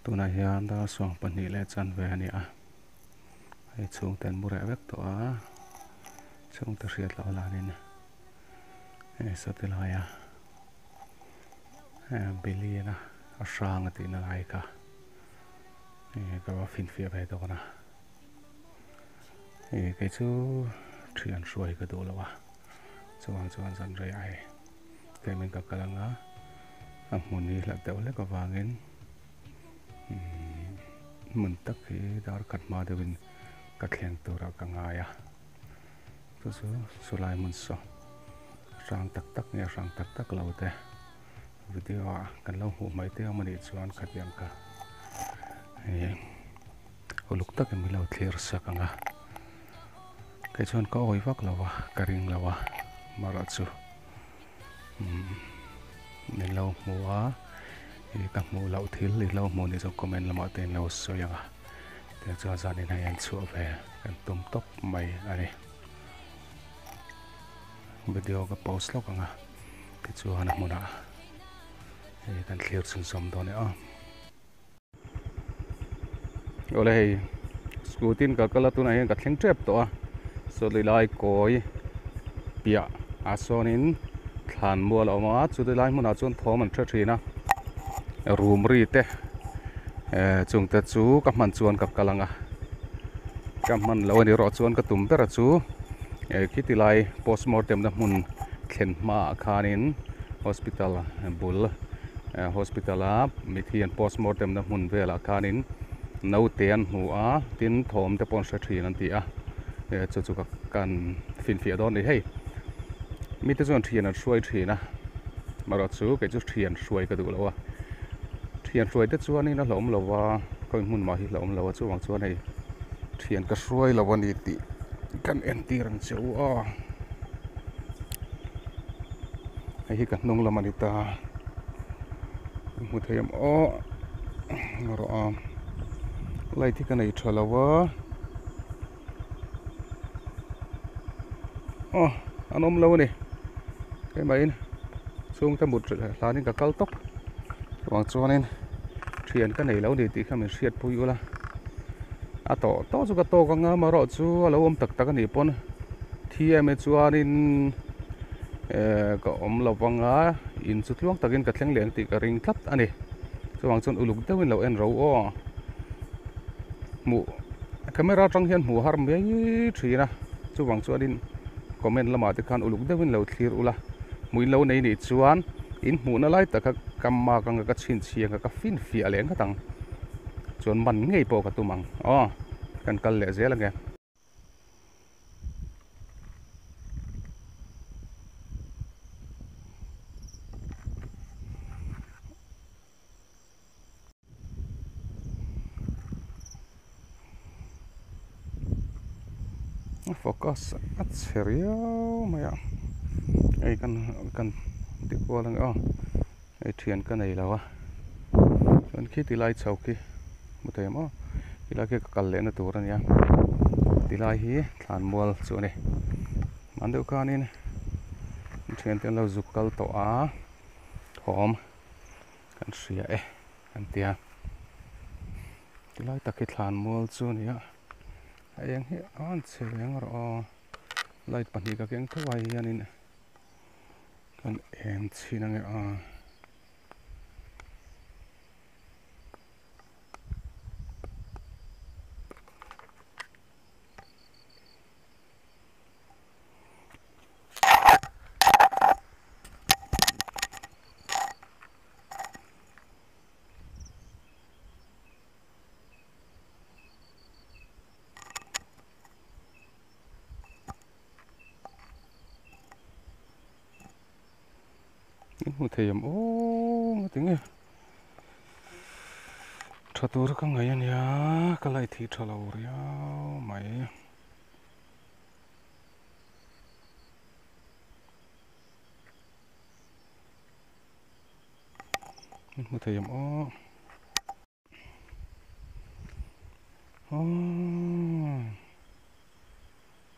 Tunah hian dar 22 leh chanve a ni a, hei chhungte an mu reh vek tawh a, chhungte hriat loh lanin hei sawti laia Billy-na a hrang a tihna lai kha hei ka va finfiah ve dawn a, hei kei chu thian hruai ka duh lo a, chuvang chuan zan rei a hei tlemin ka kal ang a. A hmun hi hlat deuh hlek avangin hmun tak hi dar khat hma deuhin ka thleng turah ka ngai a chu chu chulai hmun saw hrang tak tak nge hrang tak tak lo te video ah kan lo hmuh mai te awm anih chuan khatiang kha ih uluk takin min lo thlir sak ang a kei chuan ka awi vak lo a ka ring lo a marawh chu. Min lo hmu a, ih ka hmuh loh thil i lo hmuh nih chuan comment lamah te in lo sawi ang a, tiang chuan zanin hei an chhuah ve kan tum tawp mai a ni. Video ka post lawk ang a, tichuan a hmunah hei kan thlir chhunzawm dawn e aw. Awle hei scooty in ka kal a tunah hian ka thleng tep tawh a saw lai kawi piah ah sawnin thlan mual a awm a chuti lai hmunah chuan thawm an hre thin a room ri te eh chung te chu ka hman chuan ka kal ang a ka hman loh a nih erawh chuan ka tum ber a chu eh khiti lai postmortem na hmun thlen hmaah khanin hospital bul. Hospital a mithi an postmortem na hmun velah khanin naute an hmu a tin thawm te pawh an hre thin an ti a chu chu ka kan finfiah dawn a ni hei mite chuan thian an hruai thin a marawh chu kei chu thian hruai ka duh lo a thian hruai te chuanin a hlauhawm lo va khawi hmun mah hi hlauhawm lo a chuvang chuan hei thian ka hruai lo a ni tih kan entir ang che u a. Hei hi ka hnung lam a ni ta hmu thei em aw rawh a light hi ka nei tha lo a aw an awm lo a ni keimah in chhungte mut hlanin ka kal tawp chuvang chuanin thian ka nei lo a ni tih kha min hriatpui ula a tawh tawh chu ka tawk anga amaherawhchu a lo awm tak tak a nih pawn thi em e chuanin. Ehh ka awm lo vang a in chu tluang takin ka thleng leh ang tih ka ring tlat a ni chuvang chuan uluk deuhin lo en ro aw hmuh camera atang hian hmuh har mai thin a chuvang chuanin comment lamah te khan uluk deuhin lo thlir ula hmuh in lo nei nih chuan in hmuhna lai taka ka mark anga ka chhinchhiah anga ka finfiah leh nghat ang chuan man ngei pawh ka tum ang aw kan kal leh zel ange. Focus a chhe riau mai a hei kan kan ti kual ang e aw hei thian ka nei lo a chuan khi ti lai chho khi hmu thei maw tilai khi ka kal lehna tur a nia tilai hi thlan mual chu a ni hman deuh khanin thiante an lo zuk kal tawh a thawm kan hria e kan tia tilai tak hi thlan mual chu a ni a a eng hi a an chhe reng rawh aw light pahnih ka keng tho ai hianin kan eng chhin ange a. In hmu thei em aw nga tinge tha tur ka ngaih a nia ka light hi tha lo riau mai. In hmu thei em aw.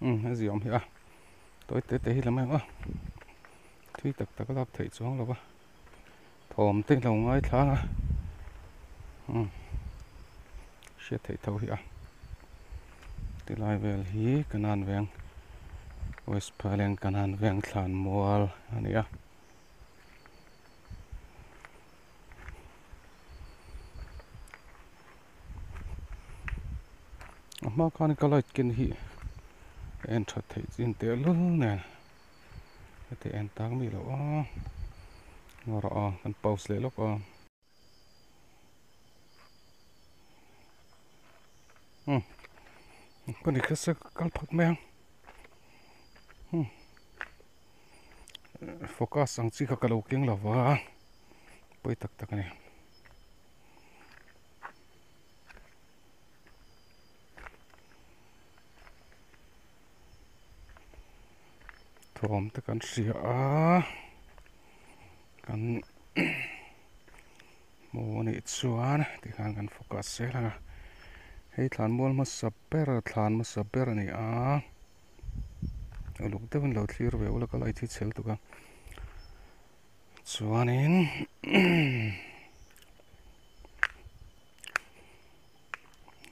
Umm a ziawm hi a tawi te te hi la mai ang a thui tak tak a lak theih chuang lo va thawm te lo ngaithla ang a umm. Hriat theih tho hi a. Tilai vel hi Kanan veng West Phaileng Kanan veng thlan mual a ni a. A hma khan ka light ken hi a en that theih chin teh lul nen heti en tak mi loh a ngaw rawh a kan pause leh lawk a. Umm ka ni kha se kal phawt mai ang umm focus ang chi kha ka lo keng lo va pawi tak tak a ni. Thawm te kan hria a kan hmu a nih chuan tikhan kan focus zel ang a hei thlan mual hmasa ber thlan hmasa ber a ni a uluk deuhin lo thlir ve ula ka light hi chhel tuk a chuanin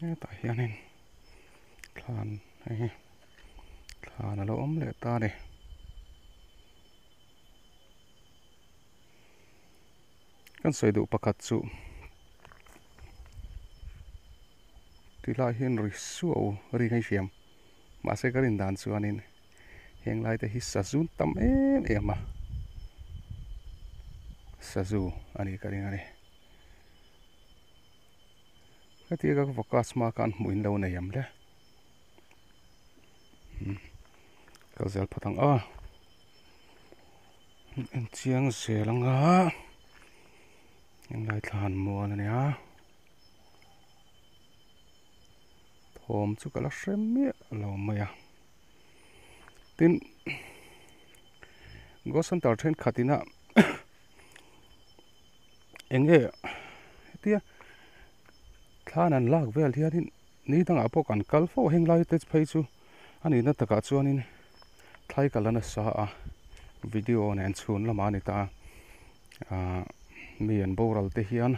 hetah hianin thlan hei hi thlan a lo awm leh ta a ni. Kan sawi duh pakhat chu tilai hian ri suau ri ka hriam mahse ka rin dan chuanin heng lai te hi sazu tam em em a sazu a nih ka ring a ni hetiang ka focus hma khan hmuh in lo nei ang le kal zel phawt ang aw. En chiang zel ang a englai thla han mual a nia thawm chu ka la hre miah lo mai a tin ghost hunter thenkhat ina eng nge hetia thlan an lak vel hianin ni dangah pawh kan kal fo a heng lai te phei chu a nihna takah chuanin thlai kal a nasa a video nen chhun lamah a ni ta a ahh mi an boral te hian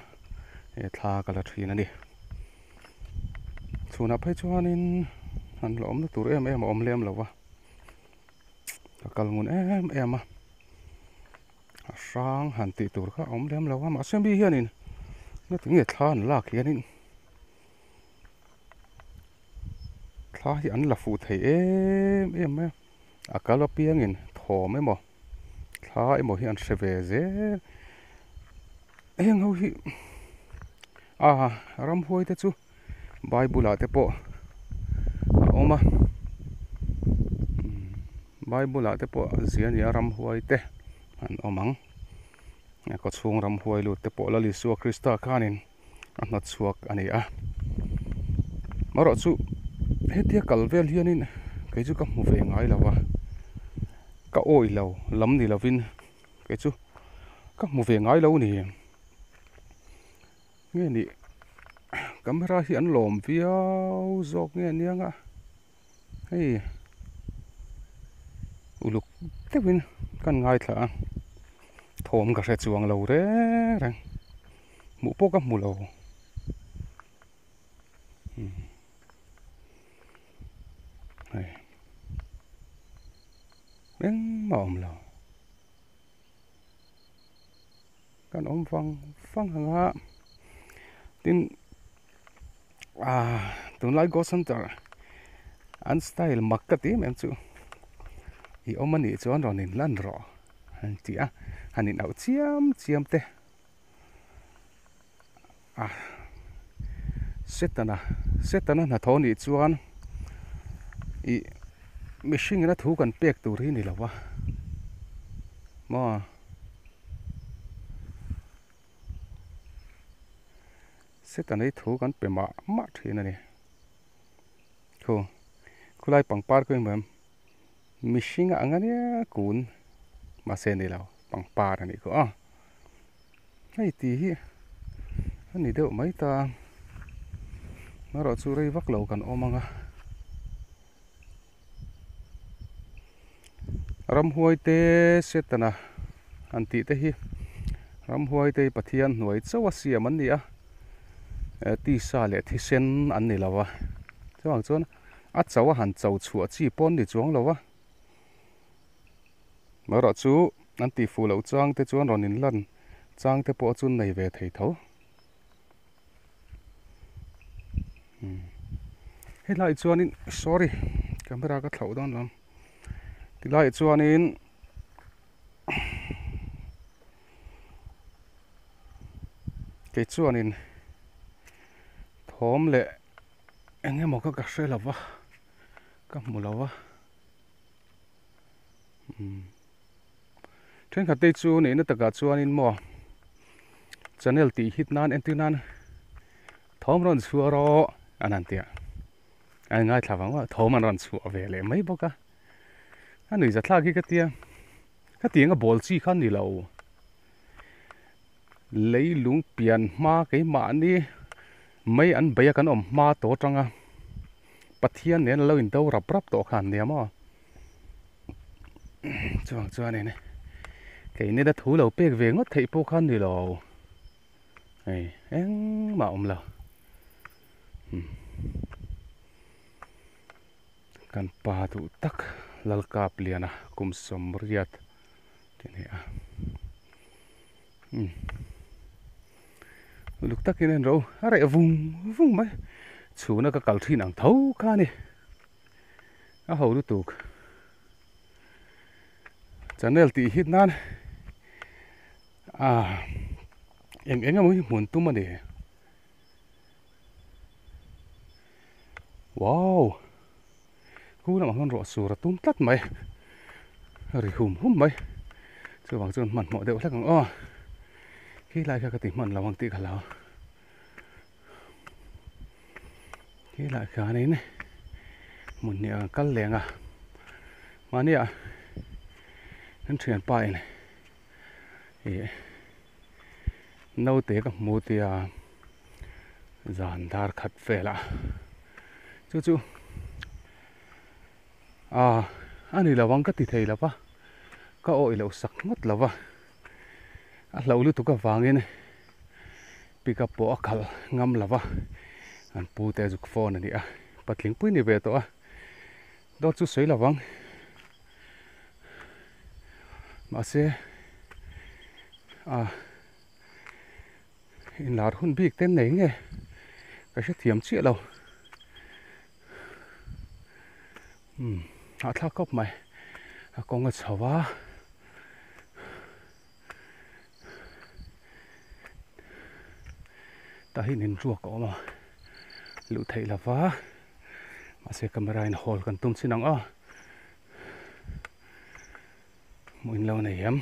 he thla ka la thin a ni chhunah phei chuanin han la awmna tur em em a awm lem lo va ka kal ngun em em a a hrang han tih tur kha a awm lem lo a mahse mi hianin ngatinge thla an lak hianin. Thla hi an la fuh thei em em mai a, a kal apiangin thawm emaw thla emaw hi an hre ve zel heng ho hi ah ramhuai te chu bible ah te pawh a awm a bible ah te pawh zia nia ramhuai te an awm ang kawchhung ramhuai lut te pawh Lal Isua Krista khanin. a hnawt chhuak a ni a marawh chu hetia kal vel hianin kei chu ka hmu ve ngai lo a ka awih lo lam ni lovin kei chu ka hmu ve ngai lo a ni nge ni camera hi an lawm viau zawk nge aniang a hei uluk deuhin kan ngaithla a thawm ka hre chuang lo reng reng. Hmuh pawh ka hmu lo. Hei. Engmah a awm lo. Kan awm vang vang ang a. Tin ah tunlai ghost hunter an style mak ka ti em em chu. I awm a nih chuan rawn inlan rawh an ti a. Han inauh chiam chiam te. A Setana Setana hnathawh nih chuan ih mihring ina thu kan pek tur hi ni lo va maw Setana hi thu kan pe mah mah thin a ni khu khulai pangpar kawng em mihring a ang ania kun mahse ni lo pangpar a nih kha aw. Hei tih hi a ni deuh mai ta erawh chu rei vak lo kan awm ang a ramhuai te setana an tih te hi ramhuai te hi Pathian hnuai chauh a siam an ni a. Tisa leh thisen an ni lo a, chuvang chuan a cho a han cho chhuah chi pawh an ni chuang lo a. Marawh chu an tih fuh loh chang te chuan rawn inlan chang te pawh chu nei ve thei tho. Helai chuanin sorry camera ka thlauh dawn lo tilaiah chuanin kei chuanin thawm leh eng emaw kha ka hre lo va ka hmu lo va Thenkhat te chu nihna takah chuanin maw channel tih hit nan entir nan thawm rawn chhuah rawh an han ti a, an ngaithla vang vang a thawm an rawn chhuah ve leh mai bawk a, a nuihza thlak hi ka tia khatiang a bawl chi kha a ni lo leilung pian hma keimahni mai an beih a kan awm hma tawh atanga Pathian nen a lo in do rap rap tawh kha an nia maw. Chuang chuanin keini la thu lo pek ve ngawt theih pawh kha ni lo hei engmah a awm lo kan pa duh tak Lalkapliana kum sawmriat tih a ni a uluk takin a en ro a reh vung vung mai chhuna ka kal thin ang tho kha a ni. A ho lutuk channel tih hit nan ah eng eng emaw hi hmun tum a ni wow khu lamah hian ruah sur a tum tlat mai a ri hum hum mai chuvang chuan hmanhmawh deuh hlek ang aw khi lai kha ka ti hman lo ang tih ka hlau. Helaiah khianin hmun hnih an kal leng a mahnia kan thianpa in ih naute ka hmu tia zan dar khat velah chu chu ah a ni lo ang ka ti thei lo va ka awih loh sak ngawt lo va a hlauh lutuk avangin. Pick up pawh a khalh ngam lo va, an pu te zuk phone a ni a, patling pui ni ve tawh a, dawt chu sawi lo vang. Mahse ah inlar hun bik te nei nge ka hrethiam chiah lo. Umm hahthlak khawp mai, a kawng a chho a. Tah hian inruak a awm a luh theih lo va mahse camera in hawl kan tum chin ang aw hmuh in lo nei em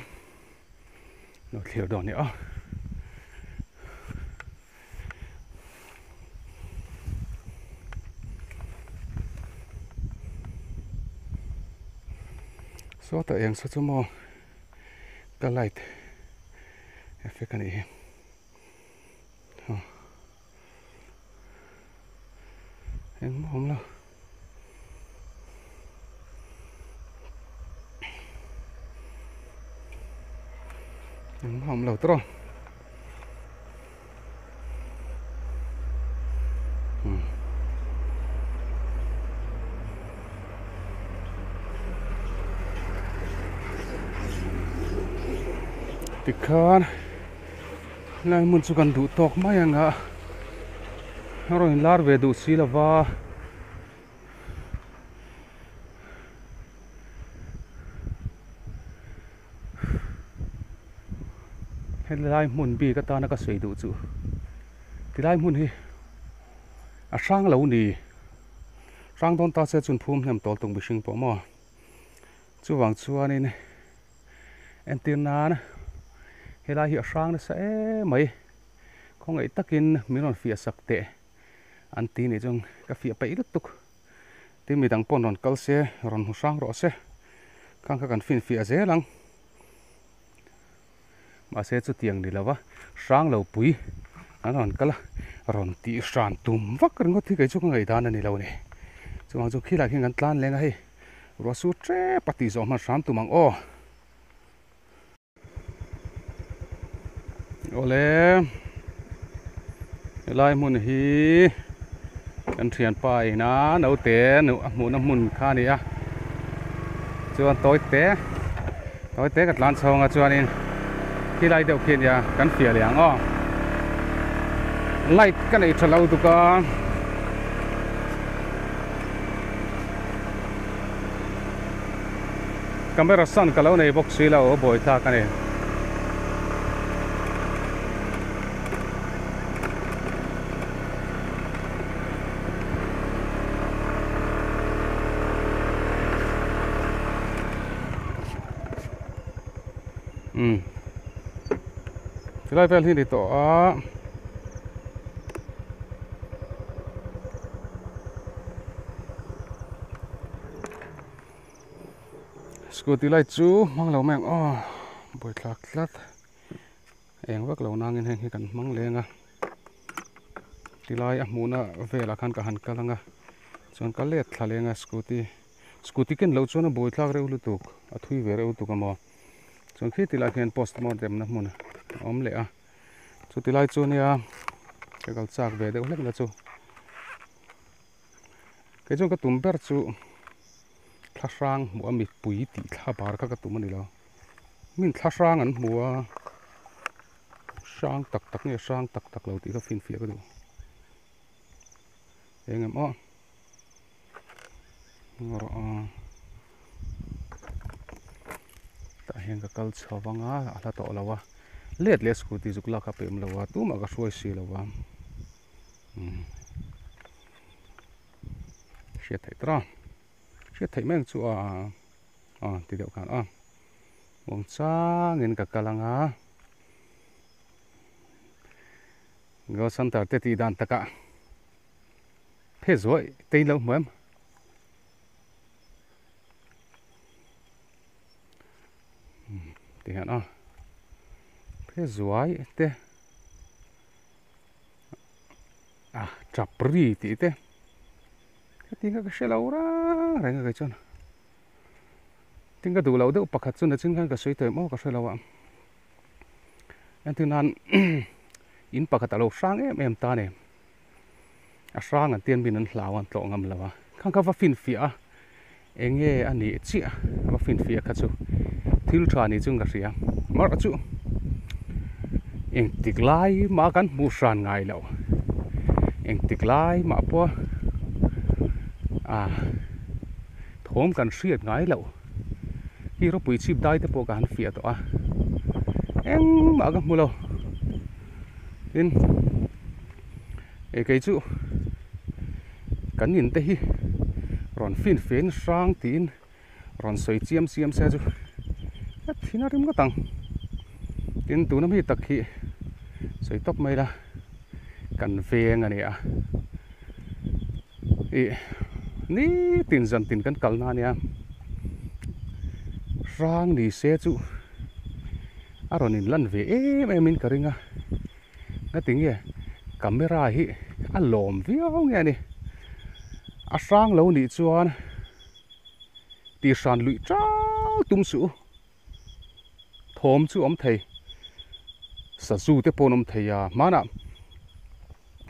lo thlir dawn ni aw. Sawtah eng saw chu maw. Ka light effect a nih hi aw engmah a awm lo engmah a awm lo tawh. Tikhan helai hmun chu kan duh tawk mai ang a a rawn inlar ve duh si lova. Helai hmun bik atana ka sawi duh chu tilai hmun hi a hrang lo ni hrang dawn ta se chuan phum hnem tawl tuk mihring pawh maw chuvang chuanin entir nan helai hi a hrang nasa em mai khawngaih takin min rawn fiah sak teh an ti nih chuan ka fiah peih lutuk. Tin midang pawh rawn kal se, rawn hmu hrang rawh se. Khang kha kan finfiah zel ang. Mahse chutiang ni lova hrang lo pui an rawn kal a, rawn tih hran tum vak ringawt hi kei chu ka ngaihdan a ni lo a ni. Chuvang chu khilaiah khian kan tlan leng a hei, ruah sur tep a tih zawh hman hram tum ang aw. Awle Helai hmun hi kan thianpa ina naute nuh a hmuhna hmun kha a ni a chuan tawi te tawi te ka tlan chhawng a chuanin khilai deuh khi a nia kan fiah leh ang aw light ka nei tha lo tuk a. Camera san ka lo nei bawk si lo a buai thlak a ni. Umm tilai vel hi a ni tawh a. Scooty light chu hmang lo mai ang aw buaithlak tlat eng vak lo nangin heng hi kan hmang leng a tilai a hmuhna velah khan ka han kal ang a chuan ka let thla leng a scooty scooty ken loh chuan a buaithlak reuh lutuk a thui ve reuh lutuk a maw chuan khi tilai khian postmortem na hmun a awm leh a chuti lai chu nia ka kal chak ve deuh hlek na chu. Kei chuan ka tum ber chu thla hrang hmuh a mipui tih thla bar kha ka tum a ni lo min thla hrang an hmu a hrang tak tak nge hrang tak tak lo tih kha finfiah ka duh eng em aw rawh a tah hian ka kal chho vang a a hla tawh lo a let leh scooty zuk lak kha pem lo a tumah ka hruai si lo a. Hriat theih tawh a hriat theih mai ang chu a aw ti deuh khan a muang changin ka kal ang a go center te tih dan takah phe zuai te in lo hmu em ti hian a phe zuai te. A tap ri tih te heti kha ka hre lo rang reng a kei chuan tin ka duh loh deuh pakhat chu nachin khan ka sawi tawh em aw ka hre lo a entir nan in pakhat a lo hrang em em ta a ni a hrang an tian min an hlau a an tlawh ngam lo a khang kha va finfiah a eng nge a nih chiah a va finfiah kha chu thil tha ni chung ka hria amaherawh chu engtik lai mah kan hmuh hran ngai loh engtik lai mah pawh ah thawm kan hriat ngai loh hi ropui chhip dai te pawh ka han fiah tawh a engmah ka hmu lo tin eh kei chu kan in te hi rawn fin fen hrang tiin rawn sawi chiam chiam se chu a thin a rim ngawt ang tin tuna mi tak hi sawi tawp mai la kan veng a ni a ih nitin zan tin kan kal na a nia hrang ni se chu a rawn in lan ve em em in ka ring a. Ngatinge camera hi a lawm viau nge a ni a hrang lo nih chuan tih hran luih chau tum suh u thawm chu awm thei sazu te pawh an awm thei a hmanah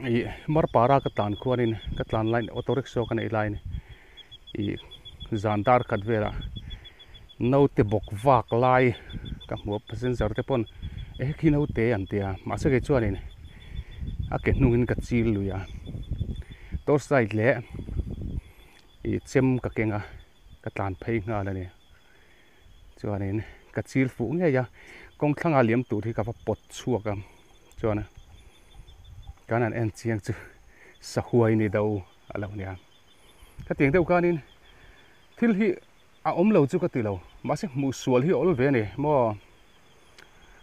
ih marpara ka tlan khuanin ka tlan laiin auto rickshaw ka neih laiin ih zan dar khat velah. Naute bawk vak lai ka hmu a passenger te pawn eh khi naute an ti a mahse kei chuanin a ke hnungin ka chil lui a torch light leh ih chem ka keng a ka tlan phei nghal a ni chuanin ka chil fuh ngei a kawng thlanga liam tur hi ka va pawt chhuak a chuan kan han en chiang chu sahuai ni do a lo nia hetiang deuh khanin thil hi. A awm lo chu ka ti lo, mahse hmuh sual hi a awl ve a ni maw?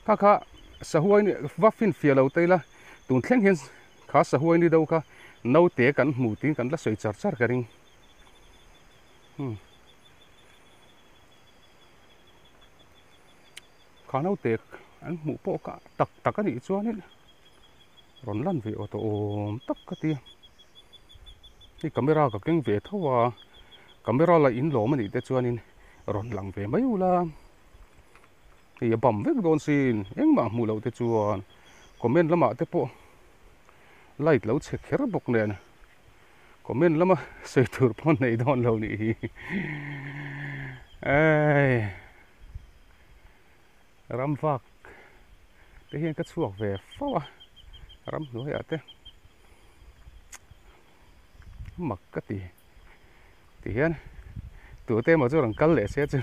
Kha kha sahuai ni va finfiah lo ta ila, tun thleng hian kha sahuai ni deuh kha naute kan hmu tiin kan la sawi char char ka ring. Hmm. Kha naute an hmuh pawh kha tak tak a nih chuanin rawn lan ve aw tawh awm tak ka ti a. Hei camera ka keng ve tho a, camera la in lawm a nih te chuanin rawn lang ve mai ula, hei a bam vek dawn sin engmah hmuh loh te chuan comment lamah te pawh. Light lo chhe kher bawk nen comment lama sawi tur pawh nei dawn lo nih hi. Ei ram vak te hian ka chhuak ve fo a ramhnuaiah te mak ka ti ti hian tute emaw chu rawn kal leh se chu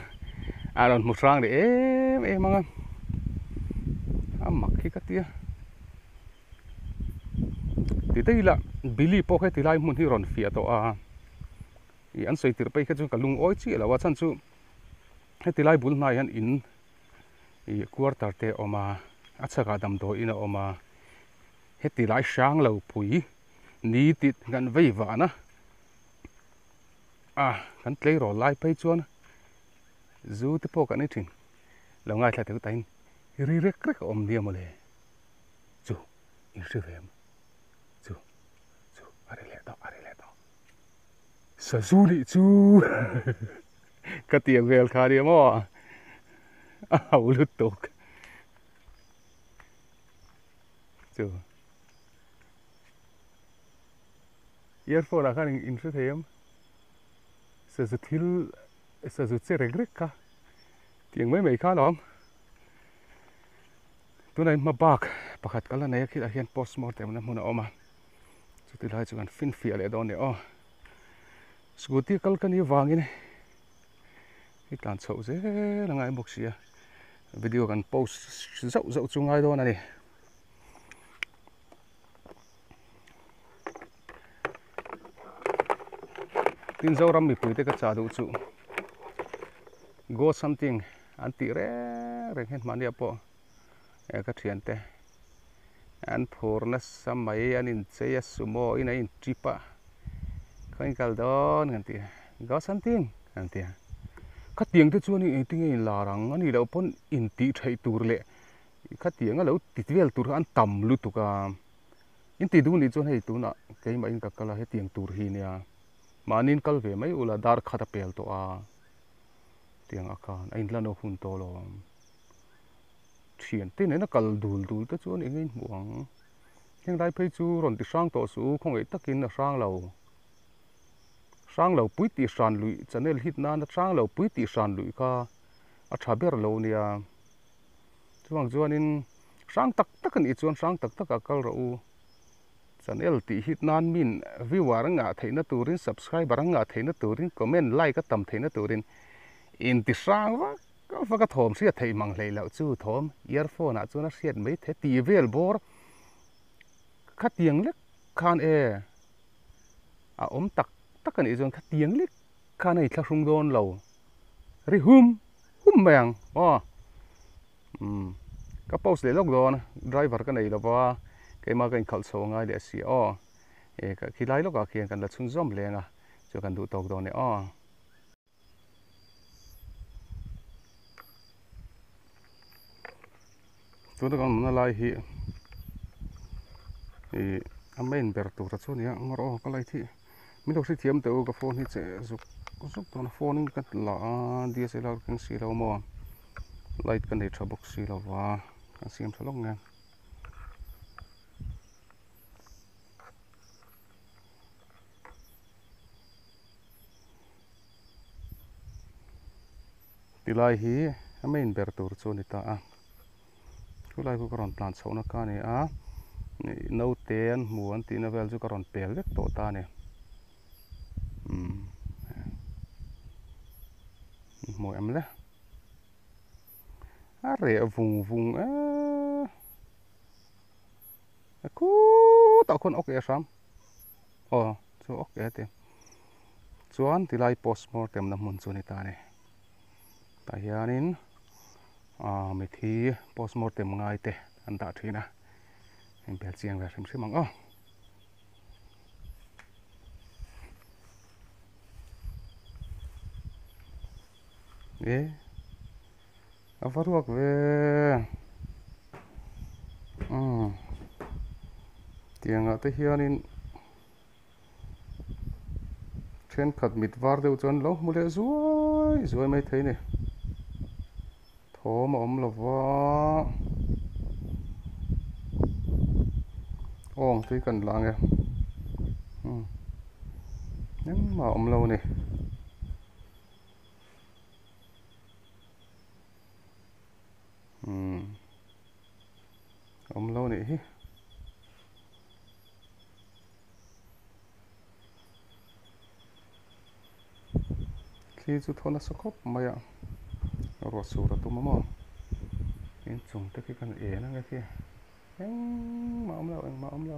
a rawn hmu hrang leh em em ang a a mak hi ka tia ti daih ila Billy pawh heti lai hmun hi rawn fiah tawh a ih an sawi tirh phei kha chu ka lungawi chiah lo a chhan chu heti lai bul hnaiah hian in ih quarter te a awm a a chhakah damdawi in a awm a heti lai hrang lo pui ni tih kan vei vana a kan tleirawl lai phei chuan zu te pawh kan ei thin lo ngaithla teuh tahin ri rek rek a awm nia mawle chu in hre ve em chu chu a ri leh tawh a ri leh tawh sazu nih chu ka tiang vel kha nia maw a hau lutuk chu. Earphone ah khan in hre thei em? Sazu thil sazu che rek rek kha tiang mai mai kha alawm. Tunah hian hma bak pakhat kal a nei a khilaiah hian postmortem na hmun a awm a chuti lai chu kan finfiah leh dawn a ni aw. Scooty kal ka nih avangin i tlan chhoh zel a ngai bawk si a video kan post zauh zauh chu ngai dawn a ni. Tin Zoram mipui te ka chah duh chu go something an tih reng reng hian mahni ah pawh eh ka thian te an phur nasa mai an inchei a sumo in an in trip a khaw in kal dawn kan ti a go something an ti a khatiang te chuan engtin nge in lar ang anih loh pawn intih theih tur leh Khatiang a lo ti vel tur kha an tam lutuk a, in ti duh nih chuan hei tunah keimah in ka kal a hetiang tur hi nia mahni in kal ve mai ula dar khat a pel tawh a tiang ah khan a inlan a hun tawh alawm thian te nena kal dul dul te chuan eng nge in hmuh ang heng lai phei chu rawn ti hrang tawh suh u khawngaih takin a hrang lo hrang lo pui tih hran luih channel hit nana hrang lo pui tih hran luih kha a tha ber lo nia. Chuvang chuanin hrang tak tak a nih chuan hrang tak takah kal rawh u. Channel tih hit nan min viewer a ngah theihna turin subscriber a ngah theihna turin comment like a tam theihna turin inti hrang vak vak a thawm hriat theih mang hleih loh chu thawm earphone ah chuan a hriat mai thei tih vel bawr khatiang lek khan e a awm tak tak a nih chuan khatiang lek khan a inthlahrung dawn lo ri hum hum mai ang aw umm ka post leh lawk dawn driver ka nei lova keimah ka inkhalh chho angai leh si aw eh ka khilai lawkah khian kan la chhunzawm leng a chu kan duh tawk dawn e aw. Tuna kan awmna lai hi ih a main ber tur a chu nia ngawr aw ka light hi min lo hrethiam teh u ka phone hi che zuk zuk dawn a phone in ka la a DSLR ka keng si lo maw light ka nei tha bawk si lo va ka siam tha lawk nge. Tilai hi a main ber tur chu a ni ta a chulai khu ka rawn tlan chhohna kha a ni a naute an hmu an tihna vel chu ka rawn pel vek tawh ta a ni umm hmu em le a reh vung vung eee khutah khuan awk eh hram aw chu awk eh a ti. Chuan tilai postmortem na hmun chu a ni ta a ni. Tah hianin aaa mithi postmortem ngai te an dah thin a, inbel chiang ve hrim hrim ang aw. E a va ruak ve umm tiangah te hianin. Thenkhat mit var deuh chuan lo hmu leh zuai zuai mai thei a ni. Thawm a awm lo va, Awng tui kan la ange umm engmah a awm lo a ni. Umm awm lo a nih hi. Thli chu thaw nasa khawp mai a ruah sur a tum a maw inchung te khi khan en ang e khi engmah a awm lo engmah a awm lo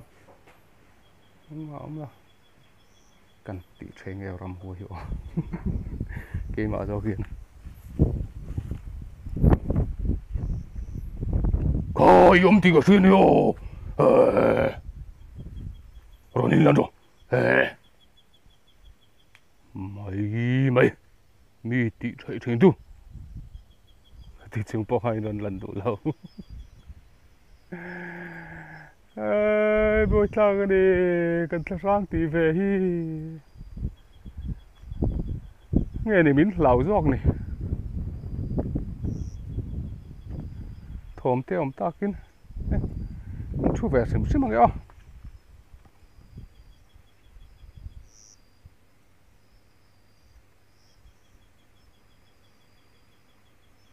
engmah a awm lo kan tih tha nge ramhuai hi aw keimah zawk hian khawi awm tih ka hria nia eehh rawn inlan rawh eehh. Mai mai mi tih theih thin tu ti chung pawh khan rawn lan duh lo eii buai thlak a ni kan thla hrang tih ve hi nge ni min hlau zawk ni thawm te awm takin an thu ve hrim hrim ang e aw.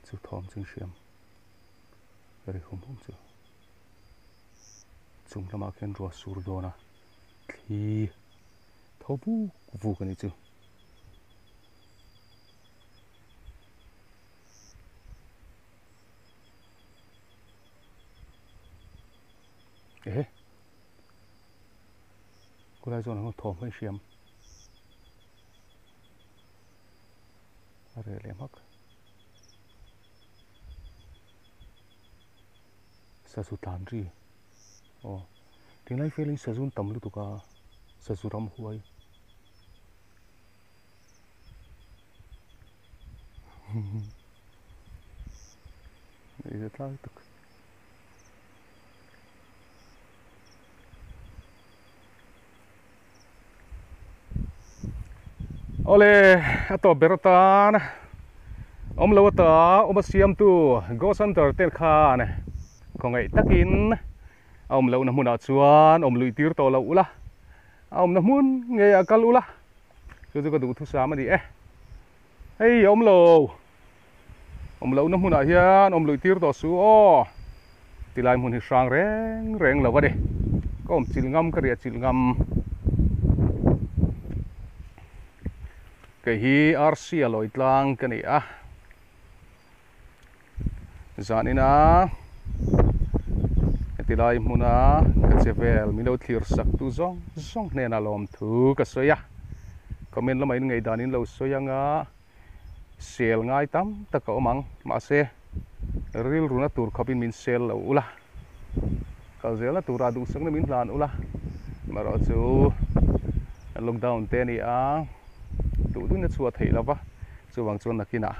Chu thawm chu hriam ri hum hum chu chung lamah khian ruah sur dawn a thli tho vuk vuk a ni chu. Ehe. Khulai zawn ang thawm hi hriam a reh leh hmak sazu tlan ri aw tinglai felin sazu an tam lutuk a sazu ramhuai Ei tlai tak. Awle a tawp ber atan awm lo ata awm a siamtu Ghost Hunter te khan khawngaih takin a awm lohna hmunah chuan awm luih tir tawh loh ula a awmna hmun ngei ah kal ula chu chu ka duhthusam a ni e hei a awm lo. Awm lohna hmunah hian awm luih tir tawh suh aw. Tilai hmun hi hrang reng reng lo a ni. Ka awm chilh ngam, ka riah chilh ngam. Kei hi RC a lawi tlang ka ni a. Zanina heti lai hmuna ka che vel min lo thlir sak tu zawng zawng hnenah lawmthu ka sawi a. Comment lamah in ngaihdan in lo sawi anga. Sel ngai tam tak a awm ang, mahse rilruna tur khawpin min sel lo ula, kal zelna tura duhsakna min hlan ula, amaherawh chu lockdown te a ni a, duh duhin a chhuah theih lova, chuvang chuan nakinah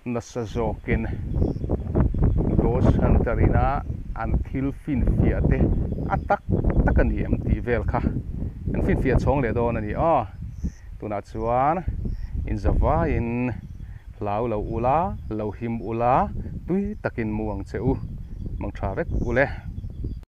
nasa zawkin Ghost Hunter ina an thil finfiah te a tak tak a ni em tih vel kha an finfiah chhawng leh dawn a ni aw. Tunah chuan inzavaiin hlau lo ula, lo him ula, tui takin mu ang che u, mang tha vek ule.